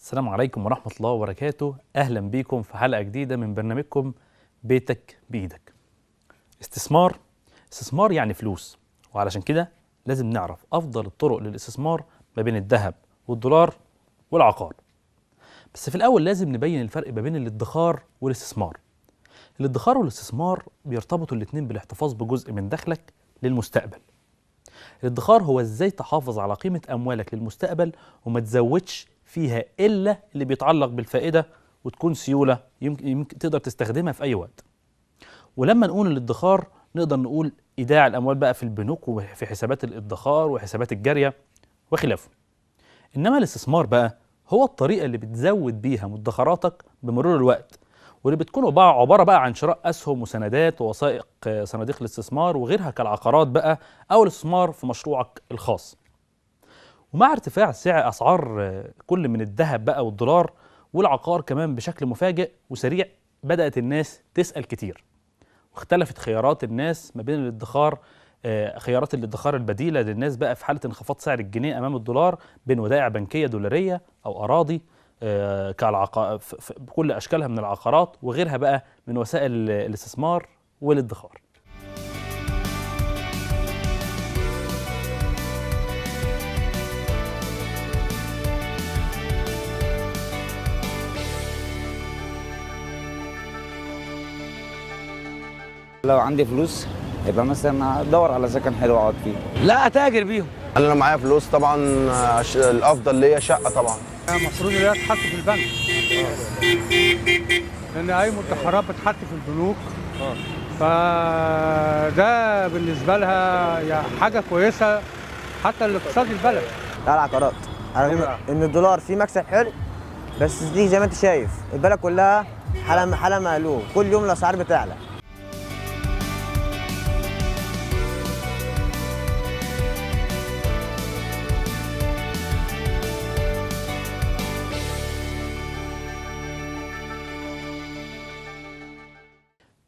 السلام عليكم ورحمة الله وبركاته. أهلا بيكم في حلقة جديدة من برنامجكم بيتك بإيدك. استثمار، استثمار يعني فلوس، وعلشان كده لازم نعرف أفضل الطرق للاستثمار ما بين الذهب والدولار والعقار. بس في الأول لازم نبين الفرق ما بين الادخار والاستثمار. الادخار والاستثمار بيرتبطوا الاتنين بالاحتفاظ بجزء من دخلك للمستقبل. الادخار هو ازاي تحافظ على قيمة أموالك للمستقبل وما تزودش فيها إلا اللي بيتعلق بالفائدة، وتكون سيولة يمكن تقدر تستخدمها في أي وقت. ولما نقول الادخار نقدر نقول إيداع الأموال بقى في البنوك وفي حسابات الادخار وحسابات الجارية وخلافه. إنما الاستثمار بقى هو الطريقة اللي بتزود بيها مدخراتك بمرور الوقت، واللي بتكون عبارة بقى عن شراء أسهم وسندات ووثائق صناديق الاستثمار وغيرها كالعقارات بقى، أو الاستثمار في مشروعك الخاص. ومع ارتفاع سعر أسعار كل من الذهب بقى والدولار والعقار كمان بشكل مفاجئ وسريع، بدأت الناس تسأل كتير، واختلفت خيارات الناس ما بين الادخار، خيارات الادخار البديلة للناس بقى في حالة انخفاض سعر الجنيه أمام الدولار، بين ودائع بنكية دولارية أو أراضي بكل أشكالها من العقارات وغيرها بقى من وسائل الاستثمار والادخار. لو عندي فلوس يبقى مثلا ادور على سكن حلو اقعد فيه. لا اتاجر بيهم. انا لو معايا فلوس طبعا الافضل ليا شقه طبعا. المفروض ان هي تتحط في البنك، لان اي مدخرات بتتحط في البنوك، فده بالنسبة لها يعني حاجة كويسة حتى لاقتصاد البلد. لا العقارات، ان الدولار فيه مكسب حلو، بس دي زي ما انت شايف البلد كلها حاله مقلوب، كل يوم الاسعار بتعلى.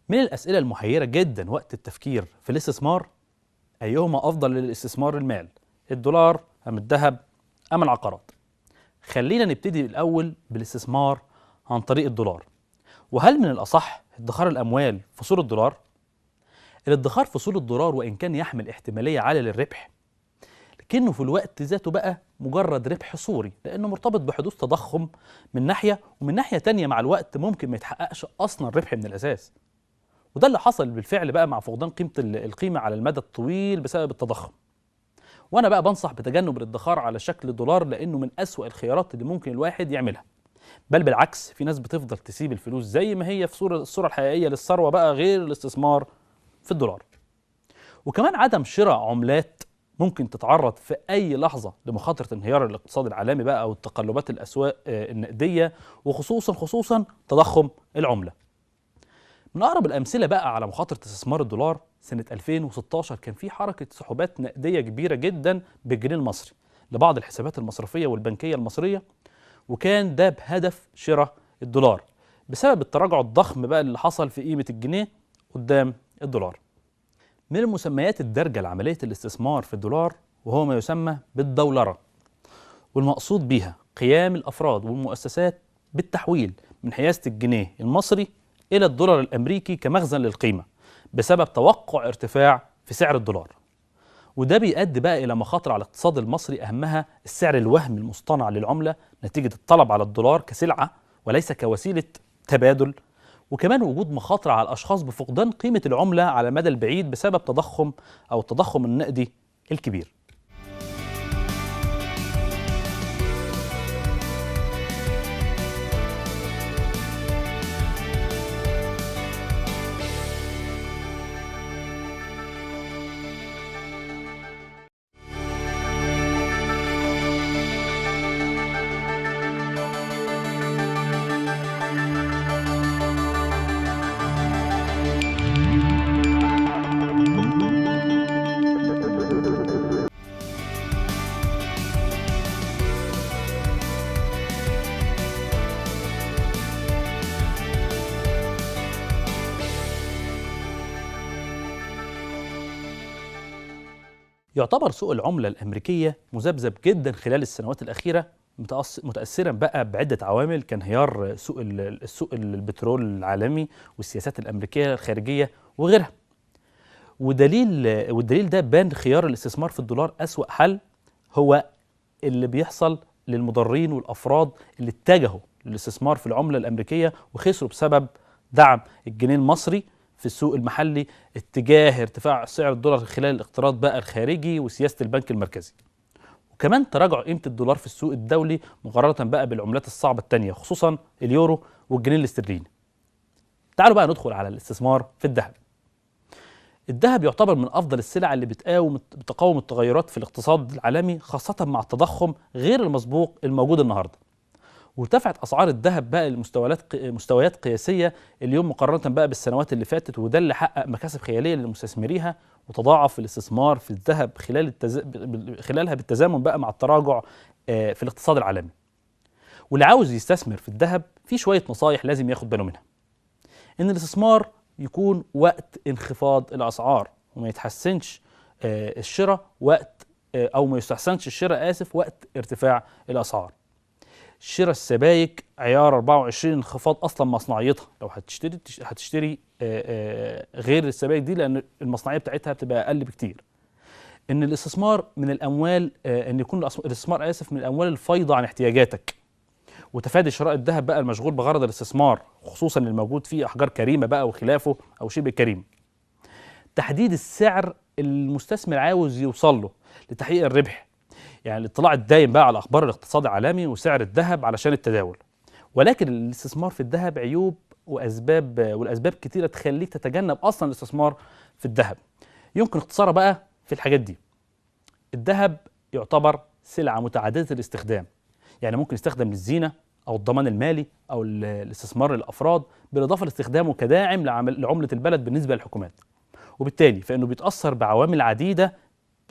من الأسئلة المحيرة جدا وقت التفكير في الاستثمار، أيهما أفضل للاستثمار المال، الدولار أم الذهب أم العقارات؟ خلينا نبتدي الأول بالاستثمار عن طريق الدولار. وهل من الأصح ادخار الأموال في صورة الدولار؟ الادخار في صورة الدولار وإن كان يحمل احتمالية عالية للربح، لكنه في الوقت ذاته بقى مجرد ربح صوري، لأنه مرتبط بحدوث تضخم من ناحية، ومن ناحية تانية مع الوقت ممكن ما يتحققش أصلا ربح من الأساس. وده اللي حصل بالفعل بقى مع فقدان قيمة القيمة على المدى الطويل بسبب التضخم. وأنا بقى بنصح بتجنب الادخار على شكل دولار، لأنه من أسوأ الخيارات اللي ممكن الواحد يعملها. بل بالعكس، في ناس بتفضل تسيب الفلوس زي ما هي في الصورة الحقيقية للثروة بقى، غير الاستثمار في الدولار. وكمان عدم شراء عملات ممكن تتعرض في أي لحظة لمخاطرة انهيار الاقتصاد العالمي بقى، أو التقلبات الأسواق النقدية، وخصوصا خصوصا تضخم العملة. من أقرب الأمثلة بقى على مخاطرة استثمار الدولار، سنة 2016 كان في حركة سحوبات نقدية كبيرة جدا بالجنيه المصري لبعض الحسابات المصرفية والبنكية المصرية، وكان ده بهدف شراء الدولار بسبب التراجع الضخم بقى اللي حصل في قيمة الجنيه قدام الدولار. من المسميات الدارجة لعملية الاستثمار في الدولار وهو ما يسمى بالدولرة، والمقصود بيها قيام الأفراد والمؤسسات بالتحويل من حيازة الجنيه المصري إلى الدولار الأمريكي كمخزن للقيمة بسبب توقع ارتفاع في سعر الدولار. وده بيؤدي بقى إلى مخاطر على الاقتصاد المصري، أهمها السعر الوهمي المصطنع للعملة نتيجة الطلب على الدولار كسلعة وليس كوسيلة تبادل، وكمان وجود مخاطر على الأشخاص بفقدان قيمة العملة على المدى البعيد بسبب تضخم أو التضخم النقدي الكبير. يعتبر سوق العملة الأمريكية مذبذب جدا خلال السنوات الأخيرة متأثرا بقى بعدة عوامل، كانهيار السوق البترول العالمي والسياسات الأمريكية الخارجية وغيرها. والدليل ده بان خيار الاستثمار في الدولار أسوأ حل هو اللي بيحصل للمضرين والأفراد اللي اتجهوا للاستثمار في العملة الأمريكية وخسروا بسبب دعم الجنيه المصري في السوق المحلي اتجاه ارتفاع سعر الدولار خلال الاقتراض بقى الخارجي وسياسة البنك المركزي. وكمان تراجع قيمة الدولار في السوق الدولي مقارنة بقى بالعملات الصعبة التانية، خصوصا اليورو والجنيه الاسترليني. تعالوا بقى ندخل على الاستثمار في الذهب. الذهب يعتبر من أفضل السلع اللي بتقاوم التغيرات في الاقتصاد العالمي، خاصة مع التضخم غير المسبوق الموجود النهارده. وارتفعت أسعار الذهب بقى لمستويات قياسية اليوم مقارنة بقى بالسنوات اللي فاتت، وده اللي حقق مكاسب خيالية لمستثمريها، وتضاعف الاستثمار في الذهب خلالها بالتزامن بقى مع التراجع في الاقتصاد العالمي. واللي عاوز يستثمر في الذهب في شوية نصايح لازم ياخد باله منها. إن الاستثمار يكون وقت انخفاض الأسعار، وما يتحسنش الشراء وقت أو ما يستحسنش الشراء وقت ارتفاع الأسعار. شراء السبايك عيار 24 انخفاض اصلا مصنعيتها، لو هتشتري غير السبايك دي لان المصنعيه بتاعتها بتبقى اقل بكتير. ان الاستثمار من الاموال ان يكون الاستثمار من الاموال الفايضه عن احتياجاتك. وتفادي شراء الذهب بقى المشغول بغرض الاستثمار، خصوصا الموجود فيه احجار كريمة بقى وخلافه او شبه كريم. تحديد السعر المستثمر عاوز يوصل له لتحقيق الربح، يعني الاطلاع الدايم بقى على اخبار الاقتصاد العالمي وسعر الذهب علشان التداول. ولكن الاستثمار في الذهب عيوب واسباب، والاسباب كتيرة تخليك تتجنب اصلا الاستثمار في الذهب. يمكن اختصارها بقى في الحاجات دي. الذهب يعتبر سلعه متعددة الاستخدام، يعني ممكن يستخدم للزينة او الضمان المالي او الاستثمار للافراد، بالاضافة لاستخدامه كداعم لعمله البلد بالنسبة للحكومات. وبالتالي فانه بيتاثر بعوامل عديدة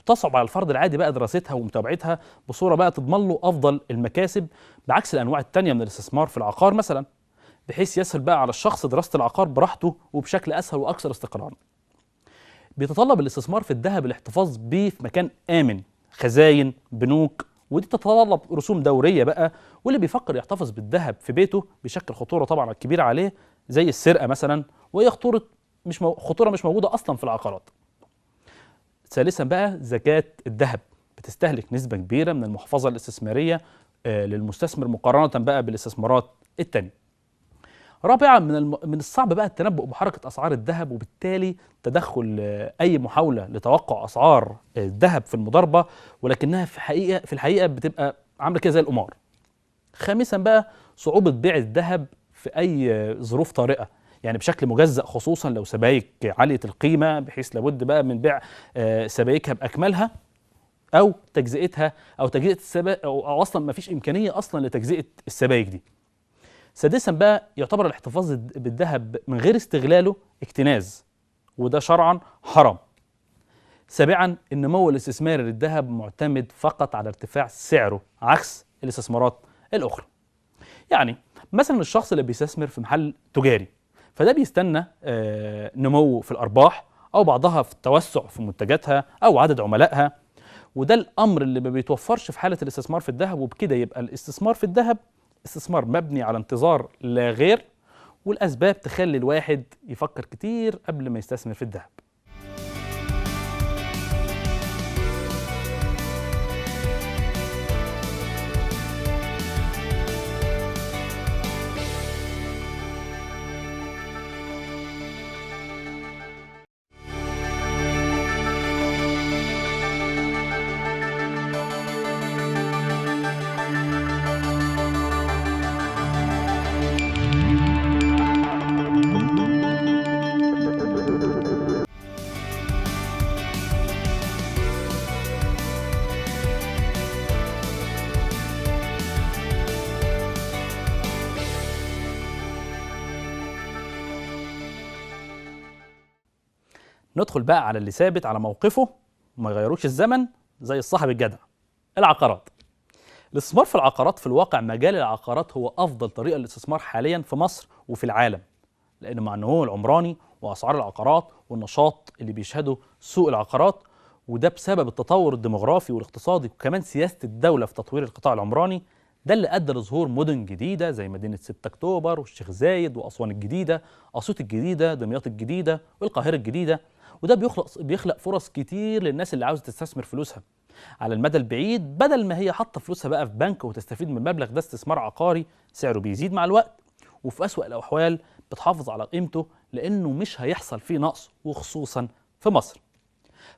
تصعب على الفرد العادي بقى دراستها ومتابعتها بصورة بقى تضمن له افضل المكاسب، بعكس الانواع الثانية من الاستثمار في العقار مثلا، بحيث يسهل بقى على الشخص دراسة العقار براحته وبشكل اسهل واكثر استقرارا. بيتطلب الاستثمار في الذهب الاحتفاظ بيه في مكان امن، خزاين، بنوك، ودي تتطلب رسوم دورية بقى. واللي بيفكر يحتفظ بالذهب في بيته بيشكل خطورة طبعا كبيرة عليه، زي السرقة مثلا، وهي خطورة مش موجودة اصلا في العقارات. ثالثا بقى زكاة الذهب بتستهلك نسبة كبيرة من المحفظة الاستثمارية للمستثمر مقارنة بقى بالاستثمارات التانية. رابعا من الصعب بقى التنبؤ بحركة أسعار الذهب، وبالتالي تدخل أي محاولة لتوقع أسعار الذهب في المضاربة، ولكنها في الحقيقة بتبقى عاملة كده زي القمار. خامسا بقى صعوبة بيع الذهب في أي ظروف طارئة، يعني بشكل مجزأ، خصوصا لو سبايك عالية القيمة، بحيث لابد بقى من بيع سبايكها بأكملها أو تجزئتها، أو تجزئة السبائك، أو أصلا ما فيش إمكانية أصلا لتجزئة السبايك دي. سادسا بقى يعتبر الاحتفاظ بالذهب من غير استغلاله اكتناز، وده شرعا حرام. سابعا النمو الاستثماري للذهب معتمد فقط على ارتفاع سعره عكس الاستثمارات الأخرى. يعني مثلا الشخص اللي بيستثمر في محل تجاري، فده بيستنى نمو في الأرباح أو بعضها في التوسع في منتجاتها أو عدد عملائها، وده الأمر اللي ما بيتوفرش في حالة الاستثمار في الذهب. وبكده يبقى الاستثمار في الذهب استثمار مبني على انتظار لا غير، والأسباب تخلي الواحد يفكر كتير قبل ما يستثمر في الذهب. ندخل بقى على اللي ثابت على موقفه وما يغيروش الزمن زي الصاحب الجدع، العقارات. الاستثمار في العقارات في الواقع مجال العقارات هو أفضل طريقة للاستثمار حاليا في مصر وفي العالم، لأنه مع النمو العمراني وأسعار العقارات والنشاط اللي بيشهده سوق العقارات، وده بسبب التطور الديموغرافي والاقتصادي وكمان سياسة الدولة في تطوير القطاع العمراني، ده اللي أدى لظهور مدن جديدة زي مدينة 6 أكتوبر والشيخ زايد وأسوان الجديدة، أسيوط الجديدة، دمياط الجديدة والقاهرة الجديدة. وده بيخلق فرص كتير للناس اللي عاوزة تستثمر فلوسها على المدى البعيد، بدل ما هي حاطة فلوسها بقى في بنك وتستفيد من المبلغ ده استثمار عقاري سعره بيزيد مع الوقت، وفي أسوأ الأحوال بتحافظ على قيمته لأنه مش هيحصل فيه نقص، وخصوصا في مصر.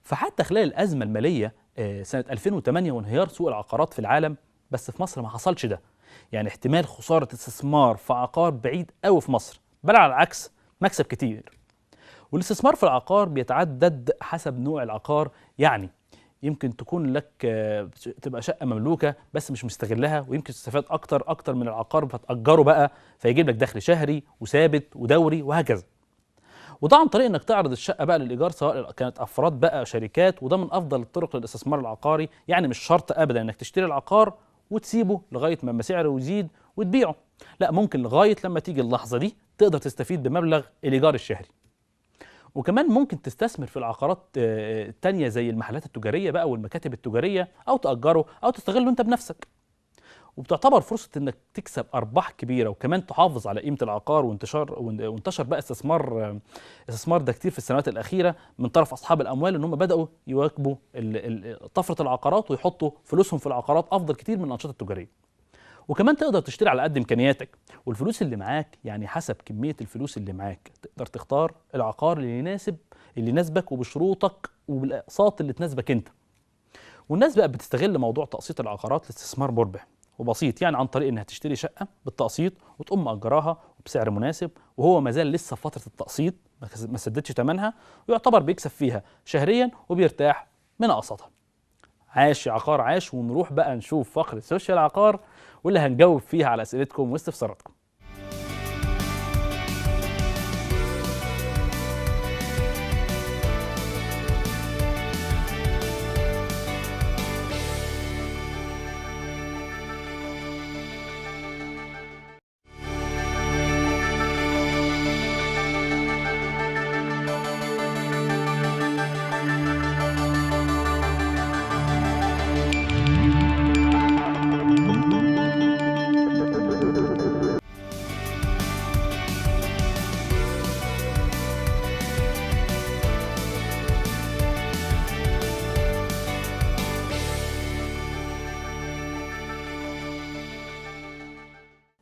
فحتى خلال الأزمة المالية سنة 2008 وانهيار سوق العقارات في العالم، بس في مصر ما حصلش ده. يعني احتمال خسارة استثمار في عقار بعيد قوي في مصر، بل على العكس مكسب كتير. والاستثمار في العقار بيتعدد حسب نوع العقار، يعني يمكن تكون لك تبقى شقة مملوكة بس مش مستغلها، ويمكن تستفاد أكتر من العقار فتأجره بقى فيجيب لك دخل شهري وثابت ودوري وهكذا. وده عن طريق انك تعرض الشقة بقى للايجار سواء كانت افراد بقى شركات، وده من افضل الطرق للاستثمار العقاري. يعني مش شرط ابدا انك تشتري العقار وتسيبه لغاية ما سعره يزيد وتبيعه، لا، ممكن لغاية لما تيجي اللحظة دي تقدر تستفيد بمبلغ الايجار الشهري. وكمان ممكن تستثمر في العقارات التانية زي المحلات التجارية بقى والمكاتب التجارية، او تاجره او تستغله انت بنفسك. وبتعتبر فرصة انك تكسب ارباح كبيرة وكمان تحافظ على قيمة العقار. وانتشر بقى استثمار ده كتير في السنوات الاخيرة من طرف اصحاب الاموال، ان هم بداوا يواكبوا طفرة العقارات ويحطوا فلوسهم في العقارات افضل كتير من الانشطة التجارية. وكمان تقدر تشتري على قد امكانياتك والفلوس اللي معاك، يعني حسب كمية الفلوس اللي معاك تقدر تختار العقار اللي يناسبك وبشروطك وبالاقساط اللي تناسبك انت. والناس بقى بتستغل موضوع تقسيط العقارات لاستثمار مربح وبسيط، يعني عن طريق انها تشتري شقه بالتقسيط وتقوم مأجراها وبسعر مناسب، وهو ما زال لسه في فترة التقسيط ما سددش ثمنها، ويعتبر بيكسب فيها شهريا وبيرتاح من اقساطها. عاش يا عقار عاش. ونروح بقى نشوف فقره social عقار واللي هنجاوب فيها على اسئلتكم واستفساراتكم.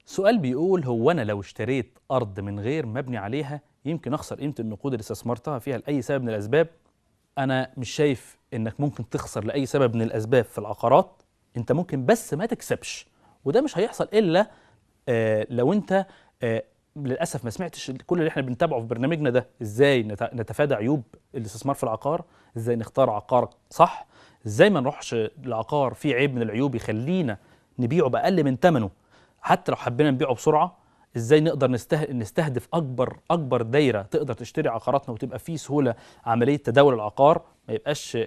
سؤال بيقول: هو أنا لو اشتريت أرض من غير مبني عليها يمكن أخسر قيمة النقود اللي استثمرتها فيها لأي سبب من الأسباب؟ أنا مش شايف إنك ممكن تخسر لأي سبب من الأسباب في العقارات، أنت ممكن بس ما تكسبش، وده مش هيحصل إلا لو أنت للأسف ما سمعتش كل اللي احنا بنتابعه في برنامجنا ده، إزاي نتفادى عيوب الاستثمار في العقار، إزاي نختار عقار صح، إزاي ما نروحش العقار فيه عيب من العيوب يخلينا نبيعه بأقل من ثمنه حتى لو حبينا نبيعه بسرعة، ازاي نقدر نستهدف اكبر دايرة تقدر تشتري عقاراتنا وتبقى فيه سهولة عملية تداول العقار، ما يبقاش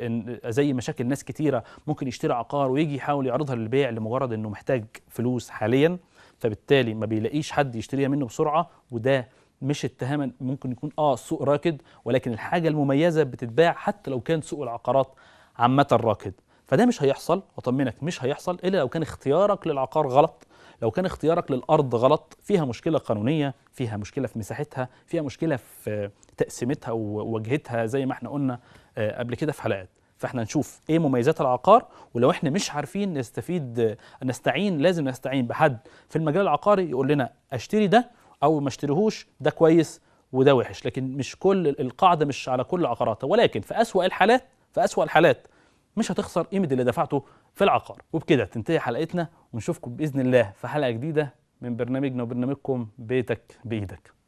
زي مشاكل ناس كتيرة ممكن يشتري عقار ويجي يحاول يعرضها للبيع لمجرد انه محتاج فلوس حاليا، فبالتالي ما بيلاقيش حد يشتريها منه بسرعة. وده مش اتهاما، ممكن يكون السوق راكد، ولكن الحاجة المميزة بتتباع حتى لو كان سوق العقارات عامة راكد. فده مش هيحصل، اطمنك مش هيحصل الا لو كان اختيارك للعقار غلط، لو كان اختيارك للأرض غلط، فيها مشكلة قانونية، فيها مشكلة في مساحتها، فيها مشكلة في تقسيمتها ووجهتها زي ما احنا قلنا قبل كده في حلقات. فاحنا نشوف ايه مميزات العقار، ولو احنا مش عارفين نستفيد نستعين، لازم نستعين بحد في المجال العقاري يقول لنا اشتري ده او ما اشتريهوش، ده كويس وده وحش. لكن مش كل القاعدة مش على كل عقاراتها، ولكن في أسوأ الحالات، في أسوأ الحالات مش هتخسر قيمة اللي دفعته في العقار. وبكده تنتهي حلقتنا، ونشوفكم بإذن الله في حلقة جديدة من برنامجنا وبرنامجكم بيتك بإيدك.